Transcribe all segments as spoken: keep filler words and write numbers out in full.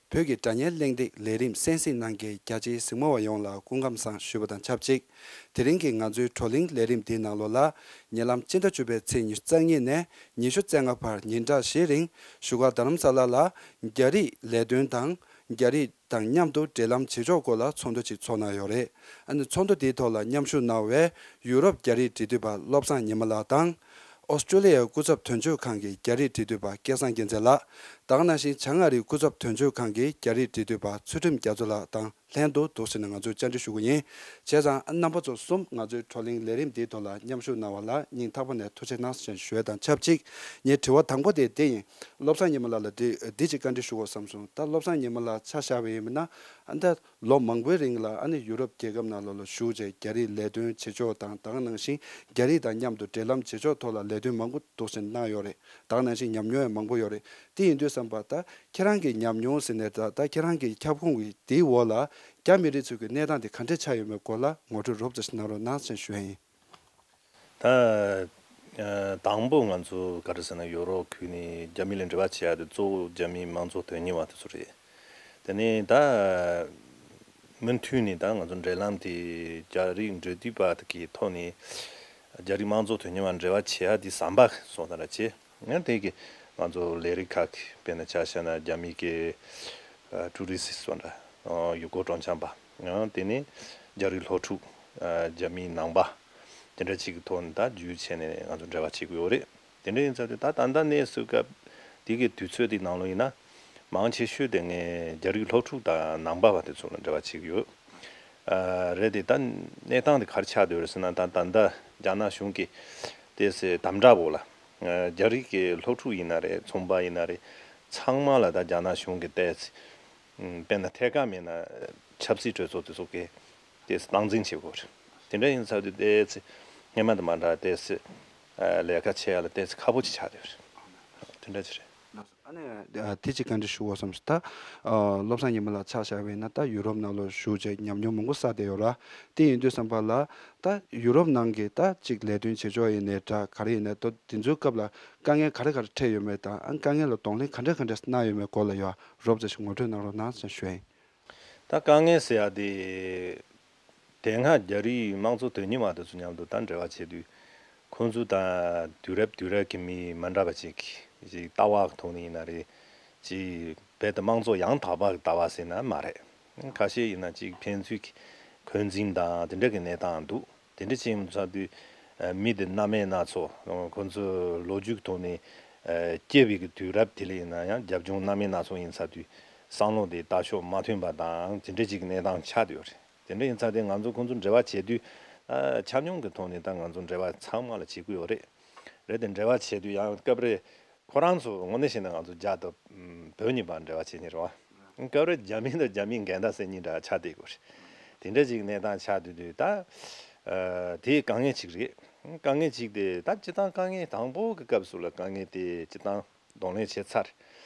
བོད་ཀྱི་སྒྲ་སྙན་གླེང་སྟེགས་ལས་རིམ་གསན་གཟིགས་གནང་མཁན་རྒྱ་ཆེའི་གཟིགས་མོ་བ་ཡོངས་ལ་སྐུ་ཁམས་བཟང་ཞུས་པ་དང་ཆབས་ཅིག་དེ་རིང་གི་ང་ཚོའི་བགྲོ་གླེང་ལས་རིམ་འདིའི་ནང་ལོགས་ལ། ཉེ་ལམ་སྤྱི་ཟླ་བཅུ་པའི་ཚེས་ཉི་ཤུ་རྩ་གཉིས་ནས་ཉི་ཤུ་རྩ་ལྔ་བར་ཉིན་གྲངས་བཞིའི་རིང་བཞུགས་སྒར་རྡ་རམ་ས་ལ་ལ་རྒྱ་རིགས་ལས་དོན་དང་། རྒྱ་རིགས་དང་མཉམ་དུ་འབྲེལ་ལམ་བྱེད་ཕྱོགས་སྐོར་ལ་ཚོགས་འདུ་ཅིག་ཚོགས་གནང་ཡོད་རེད། ཨ་ནི་ཚོགས་འདུ་དེའི་ཐོག་ལ་མཉམ་ཞུགས་གནང་བའི་ཡུ་རོབ་རྒྱ་རིགས་འབྲེལ་མཐུད་པ་བློ་བཟང་ཉི་མ་ལགས་དང་། ཨོ་སི་ཀྲོ་ལི་ཡའི་སྐུ་ཚབ་དོན་གཅོད་ཁང་གི་རྒྱ་རིགས་འབྲེལ་མཐུད་པ་སྐལ་བཟང་རྒྱལ་མཚན་ལགས། ད་ག་ནང་བཞིན་བྱང་ཨ་རིའི་སྐུ་ཚབ་དོན་གཅོད་ཁང་གི་རྒྱ་རིགས་འབྲེལ་མཐུད་པ་ཚུལ་ཁྲིམས་རྒྱ་མཚོ་ལགས་དང་ལྷན་དུ་འདུག་སེ་ནས་ང་ཚོས་བཅར་འདྲི་ཞུ་གི་ཡིན། བྱས་ཙང་རྣམ་པ་ཚོ་གསུམ་ང་ཚོའི་བགྲོ་གླེང་ལས་རིམ་འདིའི་ཐོག་ལ་མཉམ་ཞུགས་གནང་བ་ལ་སྙིང་ཐག་པ་ནས་ཐུགས་རྗེ་གནང་ཞེས་ཞུ་ཡས་དང་ཆབས་ཅིག་ངའི་དྲི་བ་དང་པོ་དེ་འདི་ཡིན། བློ་བཟང་ཉི་མ་ལགས་ལ་འདི་འདི་ཅིག་བཀའ་འདྲི་ཞུ་དགོས་བསམ་སོང་། ད་བློ་བཟང་ཉི་མ་ལགས་ཆ་བཞག་པ་ཡིན་ན། ཨ་ད་ལོ་མང་པོའི་རིང་ལ་ཨ་ནི་ཡུ་རོབ་རྒྱལ་ཁབ་ནང་ལོགས་ལ་བཞུགས་བྱས་རྒྱ་རིགས་ལས་དོན་བྱེད་ཕྱོགས་དང་། ད་ག་ནང་བཞིན་རྒྱ་རིགས་དང་མཉམ་དུ་འབྲེལ་ལམ་བྱེད་ཕྱོགས་ཐོག་ལ་ལས་དོན་མང་པོ་འདུག་སེ་གནང་ཡོད་རེད། ད་ག་ནང་བཞིན་ཉམས་མྱོང་ཡང་མང་པོ་ཡོད་རེད། དེ་ཡིན་དུས་ཙམ་པ་ད་ཁྱེད་རང་གི་ཉམས་མྱོང་ཟེར་ནས། ད་ད་ཁྱེད་རང་གི་ཁྱབ་ཁོངས་ཀྱི་དེའི་འོག་ལ་རྒྱ་མི་རིགས་ཚོ་གི་གནས་སྟངས་དེ་ག་འདྲས་ཆགས་ཡོད་མེད་སྐོར་ལ་ངོ་སྤྲོད་རོབ་ཙམ་ཞིག་གནང་རོགས་གནང་ཞེས་ཞུ་ཡ་ཡིན། ད་ཨ་དང་པོ་ང་ཚོ་ག་རེ་ཟེར་ན་ཡོ་རོབ་ཁུལ་ནས་རྒྱ་མི་ལ་འབྲེལ་བ་བྱེད་ཡ་དེ་གཙོ་བོ་རྒྱ་མིའི་དམངས་གཙོ་དོན་གཉེར་བ་དེ་ཚོ་རེད། དེ་ནས་ད་མུ་མཐུད་ནས་ད་ང་ཚོ་འབྲེལ་ལམ་དེ་རྒྱ་རིགས་འབྲེལ་མཐུད་པ་དེ་གི་ཐོག་ནས་རྒྱ་རིགས་དམངས་གཙོ་དོན་གཉེར་བ་འབྲེལ་བ་བྱེད་ཡ་དེ་ཟམ་པ་སོང་ཙང་ར་བྱེད། ཡང་དེ་གི་ང་ཚོ་ལས་རིགས་ཁག་གི་དཔེར་ན་ཆ་བཞག་ན་རྒྱ་མི་གི་ཨ་ཊུ་རི་སི་སི་སོགས་འདྲ། ཨ་ཡུལ་སྐོར་སྤྲོ་འཆམ་པ། ཡང་དེ་ནས་རྒྱ་རིགས་སློབ་ཕྲུག་ཨ་རྒྱ་མིའི་ནང་པ། དེ་འདྲ་ཅིག་གི་ཐོག་ནས་ད་བརྒྱུད་བྱས་ནས་ང་ཚོ་འབྲེལ་བ་བྱེད་ཀྱི་ཡོད་རེད། དེ་འདྲ་ཡིན་ཙང་དེ་ད་ད་ལྟ་གནས་ཚུལ་སྐབས་དེ་གི་དུས་ཚོད་དེ་ནང་ལོགས་ཡིན་ན། མང་ཆེ་ཤོས་དེ་ངས་རྒྱ་རིགས་སློབ་ཕྲུག་དང་ནང་པ་བ་དེ་ཚོ་ལ་འབྲེལ་བ་བྱེད་ཀྱི་ཡོད། ཨ་རེད་དེ་ད་གནས་སྟངས་དེ་ག་རེ་ཆགས་བསྡད་ཡོད་རེད་ཟེར་ན། ད་ད་ལྟ་རྒྱ་ནག་གཞུང་གིས་དེ་སེ་དམ་དྲག་འོག་ལ་ཨ་རྒྱ་རིགས་ཀྱི་སློབ་ཕྲུག་ཡིན་ན་རེད། ཚོང་པ་ཡིན་ན་རེད། ཚང་མ་ལ་ད་རྒྱ་ནག་གཞུང་གིས་ཏོག་ཙམ་དཔེར་ན་ཐད་ཀར་མིན་ན་ཆབ་སྲིད་གྲོས་ཚོགས་དེ་ཚོ་གིས་དེ་སྟངས་འཛིན་བྱེད་དགོས་རེད། དེ་འདྲ་ཡིན་ཙང་དེ་ཏོག་ཙམ་སྔོན་མ་དང་མ་འདྲ་ཏོག་ཙམ་ལས་ཀ་བྱེད་ཡ་ལ་ཏོག་ཙམ་ཁག་པོ་ཅིག་ཆགས་བསྡད་ཡོད་རེད། དེ་འདྲ་ཅིག་རེད། ཨ་ནི་དེ་ཅིག་བཀའ་འདྲི་ཞུ་དགོས་བསམ་སོང་། ད་བློ་བཟང་ཉི་མ་ལགས་ཆ་བཞག་པ་ཡིན་ན་ད་ཡུ་རོབ་ནང་ལོགས་བཞུགས་བྱས་ཉམས་མྱོང་མང་པོ་བསགས་བསྡད་ཡོད་ར། དེ་ཡིན་དུས་ཙམ་པ་ལ་ད་ཡུ་རོབ་ནང་གི་ད་ཅིག་ལས་དོན་བྱེད་ཕྱོགས་ཡིན་ནའི་འདྲ་ག་རེ་ཡིན་ནའི་ད་དེ་ཚོའི་སྐབས་ལ་དཀའ་ངལ་ག་རེ་ག་རེ་འཕྲད་ཡོད་མེད་དང་། ཨ་དཀའ་ངལ་ལ་གདོང་ལེན་ག་འདྲ་ག་འདྲ་གནང་ཡོད་མེད་སྐོར་ལ་ཡང་རོབ་ཙམ་ཞིག་ངོ་སྤྲོད་གནང་རོགས་གནང་ཞེས་ཞུ་ཡ་ཡིན། ད་དཀའ་ངལ་ཟེར་ཡ་དེ། དེ་སྔ་རྒྱ་རིགས་དམངས་གཙོ་དོན་གཉེར་བ་དེ་ཚོ་མཉམ་དུ་ད་འབྲེལ་བ་བྱེད་དུས། ཁོང་ཚོ་དང་དུས་རབས་དུས་རབས་ཀྱི་མི་མི་འདྲ་བ་ཅིག་ཅིག་ལྟ་བ་གི་ཐོག་ནས་ཡིན་ན་རེད། ཅིག་རྦད་དེ་དམངས་གཙོ་ཡང་དག་པ་གི་ལྟ་བ་ཟེར་ན་མ་རེད། ཁ་ཤས་ཡིན་ན་ཅིག་ཕན་ཚུན་གྱི་འཁོན་འཛིན་དང་དེ་འདྲ་གི་གནས་སྟངས་འདུག་དེ་འདྲ་ཅིག་ཡིན་ཚར་དུས། མི་དེ་སྣ་མིན་སྣ་ཚོགས། ཁོང་ཚོའི་ལོ་རྒྱུས་ཀྱི་ཐོག་ནས་སྐྱེས་པའི་གི་དུས་རབས་དེ་ལ་ཡིན་ན་ཡང་རྒྱབ་ལྗོངས་སྣ་མིན་སྣ་ཚོགས་ཡིན་ཚར་དུས། བསམ་བློ་དེ་ལྟ་ཕྱོགས་མ་མཐུན་པ་དང་དེ་འདྲ་ཅིག་གི་གནས་སྟངས་ཆགས་བསྡད་ཡོད་རེད། དེ་འདྲ་ཡིན་ཙང་དེ་ང་ཚོ་ཁོང་ཚོ་འབྲེལ་བ་བྱེད་དུས། ཨ་ཆ་སྙོམས་ཀྱི་ཐོག་ནས་ད་ང་ཚོ་འབྲེལ་བ་ཚང་མ་ལ་བྱེད་ཀྱི་ཡོད་རེད། རེད་དེ་འབྲེལ་བ་བྱེད་དུས་ཡང་སྐབས་རེ་ཁོ་རང་ཚོ་དངོས་གནས་བཤད་ན་ང་ཚོ་རྒྱ་དང་བོད་གཉིས་བར་འབྲེལ་བ་བྱེད་མཁན་རེད་བ། སྐབས་རེ་རྒྱ་མི་དང་རྒྱ་མིའི་འགལ་ཟླ་ཟེར་གཉིས་འདྲ་ཆགས་བསྡད་ཀྱི་ཡོད་རེད། དེ་འདྲ་ཅིག་གནས་སྟངས་ཆགས་བསྡད་དུས་ད། ཨ་དེ་དཀའ་ངལ་ཅིག་རེད། དཀའ་ངལ་ཅིག་དེ་ད་སྤྱིར་བཏང་དཀའ་ངལ་དང་པོ་གི་སྐབས་སུ་ལ་དཀའ་ངལ་དེ་སྤྱིར་བཏང་གདོང་ལེན་བྱས་ཚར།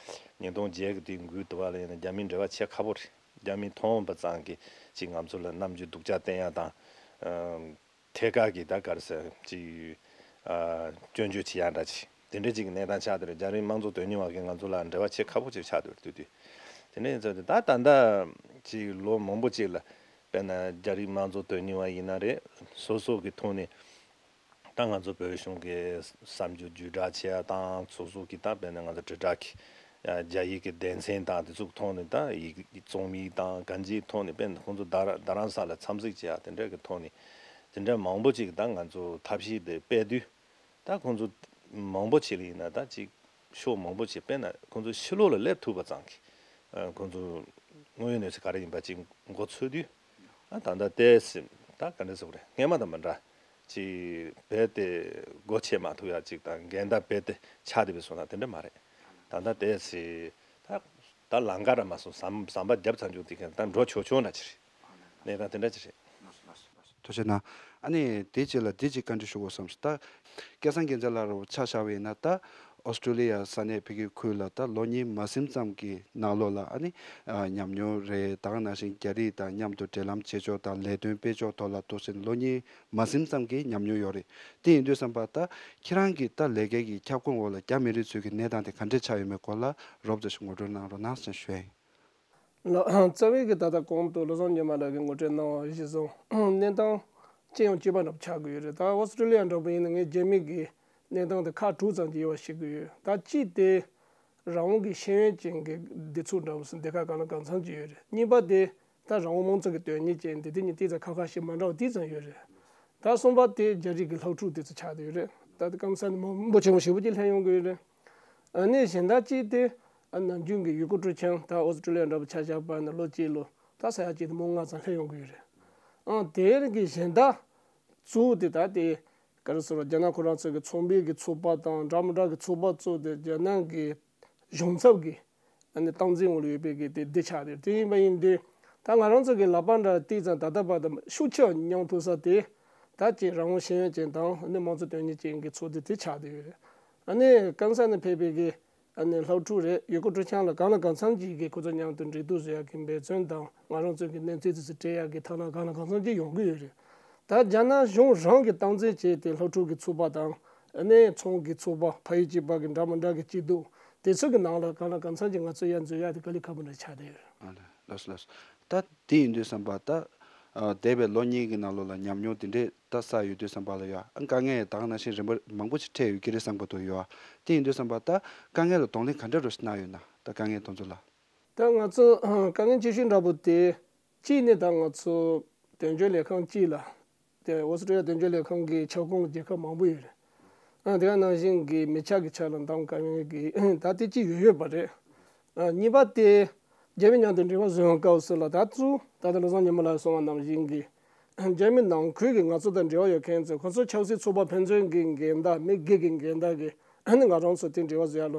ཉིས་སྟོང་བརྒྱད་ཀྱི་དུས་འགོའི་དུས་བ་ལ་ཡིན་ན་རྒྱ་མིའི་འབྲེལ་བ་བྱེད་ཁག་པོ་རེད། རྒྱ་མིས་མཐོང་བ་ཙམ་གྱིས་ཅིག་ང་ཚོ་ལ་རྣམ་འགྱུར་སྡུག་ཅག་བསྟན་ཡ་དང་། ཨ་ཐད་ཀར་གྱི་ད་ག་རེ་ཟེར་ཅིག་ཨ་སྐྱོན་བརྗོད་བྱེད་ཡ་འདྲ་ཅིག་དེ་འདྲ་ཅིག་གི་གནས་སྟངས་ཆགས་བསྡད་རེད། རྒྱ་རིགས་དམངས་གཙོ་དོན་གཉེར་བ་གིས་ང་ཚོ་ལ་འབྲེལ་བ་བྱེད་ཁག་པོ་ཅིག་ཆགས་བསྡད་རེད། དུས་དུས་དེ་འདྲ་ཡིན་ཙང་དེ་ད་ད་ལྟ་ཅིག་ལོ་མང་པོ་ཅིག་ལ་དཔེར་ན་རྒྱ་རིགས་དམངས་གཙོ་དོན་གཉེར་བ་ཡིན་ན་རེད། སོ་སོ་གི་ཐོག་ནས་ད་ང་ཚོ་བོད་གཞུང་གི་བསམ་ཚུལ་བརྒྱུད་བསྒྲགས་བྱེད་ཡ་དང་། སོ་སོ་གི་ད་དཔེར་ན་ང་ཚོ་དྲིལ་བསྒྲགས་ཀྱི་རྒྱ་ཡིག་གི་སྡེ་ཚན་དང་དེ་ཚོ་གི་ཐོག་ནས་ད་ཡིག་རྩོམ་ཡིག་དང་གང་ཅིའི་ཐོག་ནས་དཔེར་ན་ཁོང་ཚོ་རྡ་རྡ་རམ་ས་ལ་འཚམས་གཟིགས་བྱེད་ཡ་དེ་འདྲ་གི་ཐོག་ནས་དེ་འདྲ་མང་པོ་ཅིག་ད་ང་ཚོ་ཐབས་ཤེས་དེ་སྤེལ་དུས། ད་ཁོང་ཚོ་མང་པོ་ཅིག་ལ་ཡིན་ན་ད་ཅིག་ཕྱོགས་མང་པོ་ཅིག་དཔེར་ན་ཁོང་ཚོ་ཕྱི་ལོགས་ལ་སླེབས་ཐུབ་པ་ཙམ་གྱིས་ཁོང་ཚོ་དངོས་ཡོད་གནས་ཚུལ་ག་རེ་ཡིན་པ་ཅིག་མགོ་ཚོས་དུས། ཨ་ད་ལྟ་ཏོག་ཙམ་ད་ག་འདྲ་ཟེར་དགོས་རེད། སྔོན་མ་དང་མི་འདྲ་ཅིག་རྦད་དེ་སྒོ་ཕྱེ་མ་ཐུབ་ཡ་ཅིག་དང་འགལ་ཟླ་རྦད་དེ་ཆགས་བསྡད་པའི་བཟོ་ལྟ་དེ་འདྲ་མ་རེད། ད་ལྟ་ཏོག་ཙམ་ད་ད་ལམ་ཁ་ར་མ་སོང་ཟམ་ཟམ་པ་བརྒྱབ་ཚར་འཇུག་དེ་ག་ད་འགྲོ་ཆོག་ཆོག་འདྲ་ཅིག་རེད། གནས་སྟངས་དེ་འདྲ་ཅིག་རེད། ཐུགས་རྗེ་གནང་། ཨ་ནི་དེ་རྗེས་ལ་དེ་ཅིག་བཀའ་འདྲི་ཞུ་དགོས་བསམ་སོང་། ད་སྐལ་བཟང་རྒྱལ་མཚན་ལགས་རུ་ཆ་བཞག་པ་ཡིན་ན། ད་ཨོ་སི་ཀྲོ་ལི་ཡ་ས་གནས་བོད་ཀྱི་ཁུལ་ལ་ད་ལོ་གཉིས་མ་ཟིན་ཙམ་གྱི་ནང་ལོགས་ལ་ཨ་ནི་ཨ་ཉམས་མྱོང་རེད། ད་ག་ནང་བཞིན་རྒྱ་རིགས་དང་མཉམ་དུ་འབྲེལ་ལམ་བྱེད་ཕྱོགས་དང་ལས་དོན་སྤེལ་ཕྱོགས་ཐོག་ལ་ཐུགས་རྗེ་ལོ་གཉིས་མ་ཟིན་ཙམ་གྱི་ཉམས་མྱོང་ཡོད་རེད། དེ་ཡིན་དུས་ཙམ་པ་ད་ཁྱེད་རང་གི་ད་ལས་ཀའི་གི་ཁྱབ་ཁོངས་འོག་ལ་རྒྱ་མི་རིགས་ཚོའི་གི་གནས་སྟངས་དེ་ག་འདྲས་ཆགས་ཡོད་མེད་སྐོར་ལ་རོབ་ཙམ་ཞིག་ངོ་སྤྲོད་གནང་རོགས་གནང་ཞེས་ཞུ་ཡ་ཡིན། ལགས། རྩ་བའི་གི་ད་ལྟ་གོང་དུ་བློ་བཟང་ཉི་མ་ལགས་ཀྱིས་ངོ་སྤྲོད་གནང་བ་གཞིར་བཟུང་གནས་སྟངས་ཅི་ཡང་གཅིག་པ་འདྲ་པོ་ཆགས་ཀྱི་ཡོད་རེད། ད་ཨོ་སི་ཀྲི་ལི་ཡ་འདྲ་པོ་ཡིན་ན་ངས་རྒྱ་མི་གི་གནས་སྟངས་དེ་ཁག་དྲུག་ཙམ་གྱི་དབྱེ་བ་ཕྱེ་གི་ཡོད། ད་གཅིག་དེ་རང་དབང་གི་ཤེས་ཡོན་ཅན་གྱི་སྡེ་ཚོགས་འདྲ་པོ་ཟེར་སྡེ་ཁག་གང་ལ་གང་འཚམ་ཅིག་ཡོད་རེད། གཉིས་པ་དེ་ད་རང་དབང་དམངས་གཙོ་གི་དོན་གཉེར་ཅན་དེ་དེ་གཉིས་ཏོག་ཙམ་ཁ་ཁ་ཞིག་མ་འདྲ་བ་ཏོག་ཙམ་ཡོད་རེད། ད་གསུམ་པ་དེ་རྒྱ་རིགས་ཀྱི་སློབ་ཕྲུག་དེ་ཚོ་ཆགས་བསྡད་ཡོད་རེད། ད་ལྟ་སྐམ་ས་ནས་མང་པོ་ཆེན་པོ་ཞེ་པོ་ཅིག་སླེབས་ཡོང་གི་ཡོད་རེད། ཨ་ནི་གཞན་དག་ཅིག་དེ་ཨ་ནམ་རྒྱུན་གྱི་ཡུལ་སྐོར་སྤྲོ་འཆམ། ད་ཨོ་སི་ཀྲི་ལི་ཡ་འདྲ་པོ་ཆ་བཞག་པ་ན་ལོ་གཅིག་ལོ་ད་ས་ཡ་གཅིག་དང་མང་ལྔ་ཙམ་སླེབས་ཡོང་གི་ཡོད་རེད། ཨང་དེ་རིང་གི་གཞན་དག་གཙོ་བོ་དེ་ད་དེ་ག་རེ་ཟེར་བ། རྒྱ་ནག་ཁོ་རང་ཚོ་གི་ཚོང་པའི་གི་ཚོགས་པ་དང་འདྲ་མི་འདྲ་གི་ཚོགས་པ་གཙོ་དེ་རྒྱ་ནག་གི་གཞུང་ཚབ་ཀྱི་ཨ་ནི་སྟངས་འཛིན་འོག་ལ་ཡོད་པའི་གི་དེ་འདི་ཆགས་ཏེ། དེ་ཡིན་པ་ཡིན་དུས་ད་ང་རང་ཚོ་གི་ལག་པ་འདྲ་ཏིག་ཙམ་ད་ལྟ་བར་དུ་ཤུགས་ཆེ་བ་མྱོང་ཐུབ་ས་དེ་ད་ཅིག་རང་དབང་ཤེས་ཡོན་ཅན་དང་ཨ་ནི་དམངས་གཙོ་དོན་གཉེར་ཅན་གྱི་ཚོགས་སྡེ་དེ་ཆགས་བསྡད་ཡོད་རེད། ཨ་ནི་སྐམ་ས་ནས་ཕེབས་པའི་གི་ཨ་ནི་སློབ་ཕྲུག་རེད། ཡུལ་སྐོར་སྤྲོ་འཆམ་ལ་གང་ལ་གང་འཚམ་ཅིག་གི་ཁོ་ཚོ་མཉམ་དུ་འབྲེལ་གཏུག་བཟོ་ཡག་གི་འབད་བརྩོན་དང་ང་རང་ཚོ་གི་གནས་ཚུལ་དེ་ཚོ་སྤྲད་ཡག་གི་ཐབས་ལམ་གང་ལ་གང་འཚམ་ཅིག་ཡོང་གི་ཡོད་རེད། ད་རྒྱ་ནག་གཞུང་རང་གི་སྟངས་འཛིན་བྱས་ཏེ་སློབ་ཕྲུག་གི་ཚོགས་པ་དང་ཨ་ནི་ཚོང་གི་ཚོགས་པ། ཕ་ཡུལ་གཅིག་པ་གི་འདྲ་མི་འདྲ་གི་སྐྱིད་སྡུག་དེ་ཚོ་གི་ནང་ལ་གང་ལ་གང་འཚམ་གྱི་ང་ཚོ་ཡར་འཛུལ་ཡག་དེ་དཀའ་ལས་ཁག་པོ་འདྲ་ཆགས་བསྡད་ཡོད། ཨ་ལས། ལགས་སོ་ལགས་སོ། ད་དེ་ཡིན་དུས་ཙམ་པ་ད་ཨ་འདས་པའི་ལོ་གཉིས་ཀྱི་ནང་ལོགས་ལ་ཉམས་མྱོང་དེ་འདྲས་ད་བསགས་ཡོད་དུས་ཙམ་པ་ལ་ཡ་ཨ་དཀའ་ངལ་ད་ག་ནང་བཞིན་རིམ་པ་མང་པོ་ཞིག་འཕྲད་ཡོད་ཀྱི་རེད་བསམ་གྱི་འདུག་ཡོད། དེ་ཡིན་དུས་ཙམ་པ་ད་དཀའ་ངལ་ལ་གདོང་ལེན་ག་འདྲ་རུ་ཞིག་གནང་ཡོད་ན། ད་དཀའ་ངལ་དེ་ཚོ་ལ། ད་ང་ཚོ་དཀའ་ངལ་ཆེ་ཤོས་འདྲ་པོ་དེ་གཅིག་ནི་ད་ང་ཚོ་དོན་གཅོད་ལས་ཁང་གཅིག་ལ། དེ་ཨོ་སི་ཀྲི་ལི་ཡ་དོན་གཅོད་ལས་ཁང་གི་ཁྱབ་ཁོངས་རྒྱལ་ཁབ་མང་པོ་ཡོད་རེད། ཨ་དེ་ག་ནང་བཞིན་གྱི་མི་ཆ་གི་ཆ་ལ་འདང་དཀའ་ངལ་གྱི་ད་དེ་གཅིག་ཡོད་ཡོད་པ་རེད། ཨ་གཉིས་པ་དེ་རྒྱ་མི་མཉམ་དུ་འབྲེལ་བ་བཟོ་ཡོང་སྐབས་སུ་ལ་ད་ཚུར་ད་ལྟ་བློ་བཟང་ཉི་མ་ལགས་གསུངས་པ་ནང་བཞིན་གྱི་རྒྱ་མི་ནང་ཁུལ་གྱི་ང་ཚོ་དང་འབྲེལ་བ་ཡོད་མཁན་ཚོས་ཁོ་ཚོ་ཆབ་སྲིད་ཚོགས་པ་ཕན་ཚུན་གྱི་འགལ་ཟླ། མི་སྒེར་གྱི་འགལ་ཟླ་གི་ཨ་ནི་ང་རང་ཚོ་དེ་འབྲེལ་བ་བཟོ་ཡ་ལ་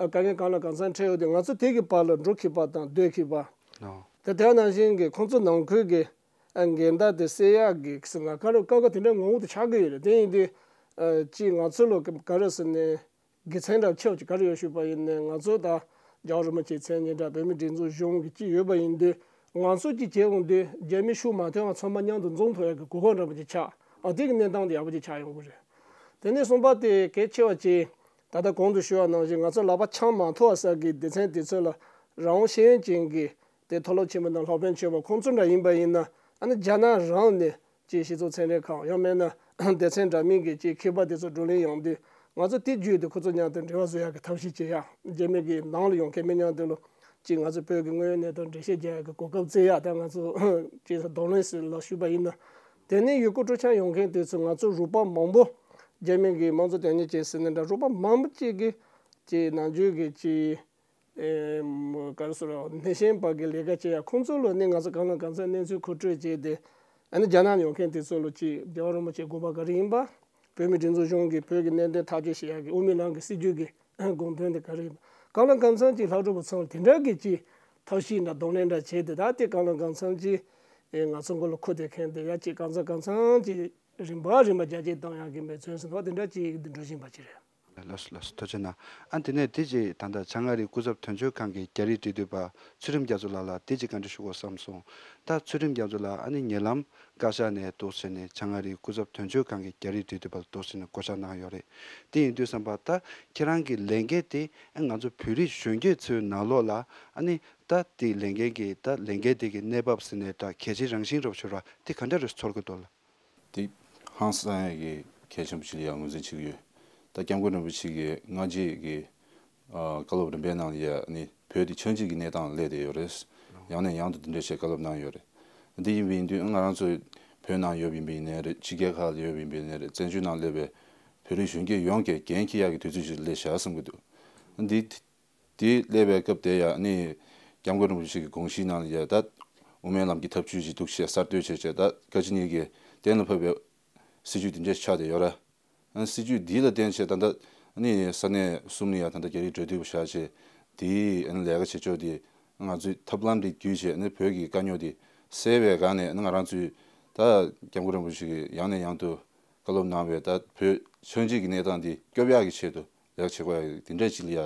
ཨ་དཀའ་ངལ་གང་ལ་གང་འཚམ་འཕྲད་ཡོད་དུས། ང་ཚོ་དེ་གི་བར་ལ་འགྲོ་མཁས་པ་དང་སྡོད་མཁས་པ། ཨོ། དེ་དེ་ནང་བཞིན་གྱི་ཁོང་ཚོ་ནང་ཁུལ་གྱི་ཨ་འགལ་ཟླ་དེ་སེལ་ཡག་གི་ཟེར་ན་ག་རེ་དཀའ་ཁག་དེ་འདྲ་ངོ་བོ་དེ་ཆགས་ཀྱི་ཡོད་རེད། དེ་ཡིན་དུས་ཨ་ཅིག་ང་ཚོ་ལ་ག་རེ་ཟེར་ནས་དགེ་མཚན་འདྲ་ཆེ་བ་ཅིག་ག་རེ་ཡོད་ཞུས་པ་ཡིན་ན། ང་ཚོ་ད་རྒྱལ་བ་རིན་པོ་ཆེའི་མཚན་སྙན་གྲགས། བོད་མིའི་སྒྲིག་འཛུགས་གཞུང་གི་ཅིག་ཡོད་པ་ཡིན་དུས་ང་ཚོ་ཅིག་བྱེད་འོང་དུས་རྒྱ་མི་ཤུགས་མ་ཐོན་པ་ཚང་མ་མཉམ་དུ་འཛོམས་ཐུབ་ཡག་གི་གོ་སྐབས་འདྲ་པོ་ཅིག་ཆགས། ཨ་དེ་གི་གནས་སྟངས་དེ་ཡག་པོ་ཅིག་ཆགས་ཡོང་གི་རེད། དེ་ནས་གསུམ་པ་དེ་གལ་ཆེ་བ་ཅིག་ད་ལྟ་གོང་དུ་ཞུས་པ་ནང་བཞིན་ང་ཚོ་ལག་པ་འཆང་མ་ཐུབ་པ་ས་གི་སྡེ་ཚན་དེ་ཚོ་ལ་རང་དབང་ཤེས་ཡོན་ཅན་གྱི་དེ་མཐོ་སློབ་ཆེན་མོ་དང་སློབ་དཔོན་ཆེ་བ་ཁོང་ཚོ་འདྲ་ཡིན་པ་ཡིན་ན། ཨ་ནི་རྒྱ་ནག་རང་ནས་ཅིག་སྤྱི་ཚོགས་ཚན་རིག་ཁང་ཡང་མིན་ན་སྡེ་ཚན་འདྲ་མིན་གྱི་ཅིག་མཁས་པ་དེ་ཚོ་བགྲོ་གླེང་ཡོང་དུས་ང་ཚོ་དེ་བརྒྱུད་དེ་ཁོ་ཚོ་མཉམ་དུ་འབྲེལ་བ་བཟོ་ཡག་གི་ཐབས་ཤེས་བྱེད་ཡག་རྒྱ་མི་གི་ནང་ལ་ཡོང་མཁན་མི་མཉམ་དུ་ལ་ཅིག་ང་ཚོ་བོད་ཀྱི་དངོས་ཡོད་གནས་སྟངས་འགྲེལ་བཤད་རྒྱག་ཡག་གི་གོ་སྐབས་བཙལ་ཡག་ད་ང་ཚོ་ཅིག་གདོང་ལེན་ཟེར་ལ་ཞུས་པ་ཡིན་ན། དེ་ནས་ཡུལ་སྐོར་སྤྲོ་འཆམ་ཡོང་མཁན་དེ་ཚོ་ང་ཚོ་རོགས་པ་མང་པོ་རྒྱ་མི་གི་དམངས་གཙོ་དོན་གཉེར་ཅན་ཟེར་ནས་འདྲ་རོགས་པ་མང་པོ་ཅིག་གིས་ཅིག་ནམ་རྒྱུན་གྱི་ཅིག་ཨེ་ག་རེ་ཟེར་རོ། སྣེ་ཤན་པ་གི་ལས་ཀ་བྱེད་ཡ་ཁོང་ཚོ་ལ་ནི་ང་ཚོ་གང་ལ་གང་འཚམ་གནས་ཚུལ་མཁོ་སྤྲོད་བྱས་ཏེ། ཨ་ནི་རྒྱ་ནག་ཡོང་མཁན་དེ་ཚོ་ལ་ཅིག་རྒྱལ་བ་རིན་པོ་ཆེའི་དགོངས་པ་ག་རེ་ཡིན་པ། བོད་མིའི་སྒྲིག་འཛུགས་གཞུང་གིས་བོད་ཀྱི་གནད་དོན་ཐག་གཅོད་བྱེད་ཡ་གི་དབུ་མའི་ལམ་གྱི་སྲིད་བྱུས་ཀྱི་དགོངས་དོན་དེ་ག་རེ་ཡིན་པ། གང་ལ་གང་འཚམ་ཅིག་ལྷག་འཕྲོ་བ་ཚང་དེ་འདྲ་གི་ཅིག་ཐབས་ཤེས་འདྲ་གདོང་ལེན་འདྲ་བྱས་ཏེ། ད་དེ་གང་ལ་གང་འཚམ་ཅིག་ཨེ་ང་ཚོ་མགོ་ལ་འཁོར་བསྡད་མཁན་དེ་ཡ་ཅིག་གང་འཚམ་གང་འཚམ་ཅིག་རིམ་པ་རིམ་པ་རྒྱ་སྐྱེད་བཏང་ཡག་གི་འབད་བརྩོན་ཟེར་བ་དེ་འདྲ་ཅིག་འགྲོ་བཞིན་པ་ཅིག་རེད། ལགས་སོ་ལགས་སོ། ཐུགས་རྗེ་གནང་། ཨ་དེ་ནས་དེ་རྗེས་ད་ལྟ་བྱང་ཨ་རིའི་སྐུ་ཚབ་དོན་གཅོད་ཁང་གི་རྒྱ་རིགས་འབྲེལ་མཐུད་པ་ཚུལ་ཁྲིམས་རྒྱ་མཚོ་ལགས་ལ་དེ་རྗེས་བཀའ་འདྲི་ཞུ་དགོས་བསམ་སོང་། ད་ཚུལ་ཁྲིམས་རྒྱ་མཚོ་ལགས་ཨ་ནི་ཉེ་ལམ་བཀའ་ཤག་ནས་འདུག་ཟེར་ནས་བྱང་ཨ་རིའི་སྐུ་ཚབ་དོན་གཅོད་ཁང་གི་རྒྱ་རིགས་འབྲེལ་མཐུད་པ་ལ་འདུག་ཟེར་ནས་བསྐོ་བཞག་གནང་ཡོད་རེད། དེ་ཡིན་དུས་ཙམ་པ་ད་ཁྱེད་རང་གི་ལས་འགན་དེ་ཨ་ང་ཚོ་བོད་རིགས་གཞོན་སྐྱེས་ཚོའི་ནང་ལོགས་ལ་ཨ་ནི་ད་དེ་ལས་འགན་གྱི་ད་ལས་འགན་དེ་གི་གནས་བབ་ཟེར་ནས་ད་གལ་ཆེའི་རང་བཞིན་རོབ་ཤོར་བ་དེ་ག་འདྲ་རེད་ཚོར་གི་འདུག་ལགས། དེ་ཧང་སང་ཡག་གི་གལ་ཆེན་པོ་ཞིག་ལ་ཡང་ངོས་འཛིན་བྱེད་ཀྱི་ཡོད། ད་སྐྱབས་མགོན་རིན་པོ་ཆེ་གིས་སྔ་རྗེས་ཀྱི་ཨ་བཀའ་སློབ་རིམ་པའི་ནང་ལ་ཡ་ནི་བོད་དེ་ཆགས་འཇིག་གི་གནས་སྟངས་སླེབས་བསྡད་ཡོད་རེད། ཡང་ནས་ཡང་དུ་འདི་འདྲ་བྱས་བཀའ་སློབ་གནང་ཡོད་རེད། འདི་ཡིན་པ་ཡིན་དུས་ང་རང་ཚོ་བོད་ནང་ཡོད་པ་ཡིན་པ་ཡིན་ནའི་རེད། ཕྱི་རྒྱལ་ཁག་ལ་ཡོད་པ་ཡིན་པ་ཡིན་ནའི་རེད། བཙན་བྱོལ་ནང་སླེབས་པའི་བོད་རིགས་གཞོན་སྐྱེས་ཡོངས་ཀྱིས་འགན་འཁྱེར་ཡག་གི་དུས་ཚོད་ཅིག་སླེབས་བཞག་བསམ་གྱི་འདུག། འདི། དེ་སླེབས་པའི་སྐབས་དེ་ཡང་ནི་སྐྱབས་མགོན་རིན་པོ་ཆེ་གི་དགོངས་གཞིའི་ནང་ལ་ཡ་ད་དབུ་མའི་ལམ་གྱི་ཐབས་བྱུས་ཤིག་འདུག་ཞེས་གསར་གཏོད་བྱས་བྱས་ད་བཀའ་སྤྱི་གཉིས་ཀས་གཏན་ལ་ཕབ་པའི་སྲིད་བྱུས་དེ་འདྲ་ཆགས་བསྡད་ཡོད་ར། སྲིད་བྱུས་འདི་ལ་བརྟེན་བྱས་ད་ལྟ་ནི་ས་གནས་གསུམ་ལ་ཡ་ད་ལྟ་རྒྱ་རིགས་འབྲེལ་མཐུད་པ་བཞག་བྱས་དེའི་ལས་ཀ་བྱེད་ཕྱོགས་དེ་ང་ཚོས་ཐབས་ལམ་དེ་བརྒྱུད་བྱས་ནི་བོད་ཀྱི་དཀའ་རྙོག་དེ་སེལ་བའི་སྒང་ནས་ནི་ང་རང་ཚོས་ད་སྐྱབས་མགོན་རིན་པོ་ཆེ་གིས་ཡང་ནས་ཡང་དུ་བཀའ་སློབ་གནང་བའི་ད་བོད་ཆགས་འཇིག་གི་གནས་སྟངས་འདི་སྐྱོབ་ཡག་གི་ཆེད་དུ་ལེགས་བྱེད་དགོས་ཡ་དེ་འདྲ་ཅིག་ལ་ཡ་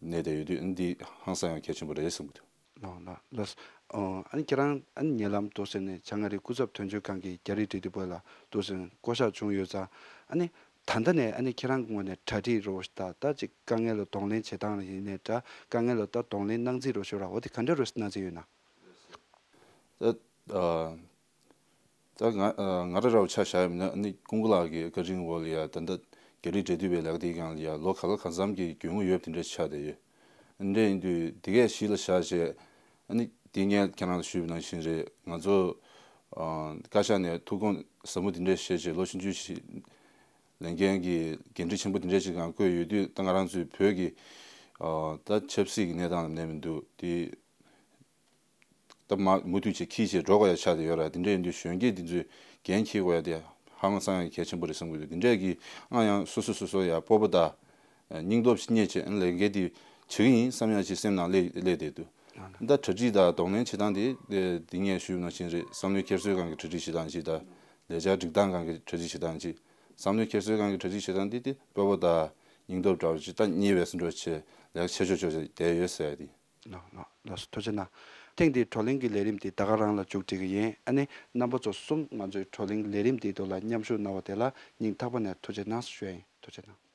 གནས་བསྡད་ཡོད་དུས་འདི་ཧང་སང་ཡང་གལ་ཆེན་པོ་རེད་བསམ་གྱི་འདུག། ལགས་ལགས་ལགས། ཨ་ནི་ཁྱེད་རང་ཨ་ནི་ཉེ་ལམ་དུ་ཟེར་ནས་བྱང་ཨ་རིའི་སྐུ་ཚབ་དོན་གཅོད་ཁང་གི་རྒྱ་རིགས་འབྲེལ་མཐུད་པ་ལ་དུ་ཟེར་ནས་བསྐོ་གཞག་བྱུང་ཡོད་ཙང་། ཨ་ནི་ ད་ལྟ་ནས་ཨ་ནི་ཁྱེད་རང་གི་ངོས་ནས་གྲ་སྒྲིག་རོགས་ཞུ་དང་། ད་ཅིག་དཀའ་ངལ་ལ་གདོང་ལེན་བྱེད་སྟངས་ཡིན་ནའི་འདྲ། དཀའ་ངལ་ལ་ད་གདོང་ལེན་གནང་རྩིས་རོགས་ཞུ་ར། འོ་དེ་ག་འདྲ་རོགས་གནང་རྩིས་ཡོད་ན། ད་ཨ་ད་ང་ཨ་ང་རང་ར་བ་ཆ་བཞག་ཡོད་ན། ཨ་ནི་ཀུན་དགའ་ལགས་ཀྱི་བཀའ་དྲིན་འོག་ལ་ཡ་ད་ལྟ་རྒྱ་རིགས་འབྲེལ་མཐུད་པའི་ལས་ཀ་དེའི་སྒང་ལ་ཡ་ལོ་ག་ལ་གང་འཚམ་གྱི་རྒྱུས་མངའ་ཡོད་པ་དེ་འདྲ་ཆགས་བསྡད་ཡོད། འདྲ་ཡིན་དུས་དེ་གས་གཞི་ལ་བཞག་བྱས། ཨ་ནི་དེ་སྔོན་ཁྱེད་རང་ལ་ཞུས་པ་ནང་བཞིན་རེད། ང་ཚོ་ཨ་བཀའ་ཤག་ནས་ཐུགས་དགོངས་ཟབ་མོ་དེ་འདྲ་བཞེས་བྱས། ལོ་ཆུང་ཆུང་ཞིག་ལས་འགན་གྱི་འགན་འཁྲི་ཆེན་པོ་དེ་འདྲ་ཞིག་སྒང་བསྐོས་ཡོད་དུས། ད་ང་རང་ཚོའི་བོད་ཀྱི་ཨ་ད་ཆབ་སྲིད་ཀྱི་གནས་སྟངས་ལ་གནས་མི་འདུག་དེ། ད་མ་མུ་མཐུད་བྱས་འཁྱེར་བྱས་འགྲོ་དགོས་ཡ་ཆགས་བསྡད་ཡོད་ར། དེ་འདྲ་ཡིན་དུས་གཞོན་སྐྱེས་འདི་ཚོས་འགན་འཁྱེར་དགོས་ཡ་དེ་ཧ་ལམ་སང་ཡང་གལ་ཆེན་པོ་རེད་བསམ་གྱི་འདུག་དེ་འདྲས་ཀྱི་ཨང་ཡང་སོ་སོ་སོ་སོ་ཡ་སྤོབས་པ་དང་སྙིང་སྟོབས་རྙེད་བྱས། ཨ་ལས་འགན་འདི་བྱེད་ཀྱི་ཡིན་བསམ་ཡ་ཅིག་སེམས་ནང་སླེབས་སླེབས་བསྡད་འདུག་ད་གྲ་སྒྲིག་དང་གདོང་ལེན་བྱེད་སྟངས་དེ་དེ་སྔོན་ཞུས་པ་ནང་བཞིན་རེད། བསམ་བློའི་འཁྱེར་སོའི་སྒང་གི་གྲ་སྒྲིག་བྱེད་སྟངས་གཅིག་དང་། ལས་འཆར་སྒྲིག་སྟངས་སྒང་གི་གྲ་སྒྲིག་བྱེད་སྟངས་གཅིག་བསམ་བློའི་འཁྱེར་སོའི་སྒང་གི་གྲ་སྒྲིག་བྱེད་སྟངས་དེ་དེ་སྤོབས་པ་དང་སྙིང་སྟོབས་འདྲ་བོ་ཅིག་ད་རྙེད་པའི་སེམས་ཁྲལ་བྱས། ལས་ཀ་བྱེད་ཆོག་ཆོག་ཅིག་བསྡད་ཡོད་ཟེར་ཡ་དེ། ལགས་ལགས་ལགས་སོ། ཐུགས་རྗེ་གནང་། ཐེངས་འདིའི་བགྲོ་གླེང་གི་ལས་རིམ་དེ་ད་ག་རང་ལ་མཇུག་སྒྲིལ་གྱི་ཡིན། ཨ་ནི་རྣམ་པ་ཚོ་གསུམ་ང་ཚོའི་བགྲོ་གླེང་ལས་རིམ་འདིའི་ཐོག་ལ་མཉམ་ཞུགས་གནང་བ་དེ་ལ་སྙིང་ཐག་པ་ནས་ཐུགས་རྗེ་གནང་ཞུ་ཡ་ཡིན། ཐུགས་རྗེ་གནང་།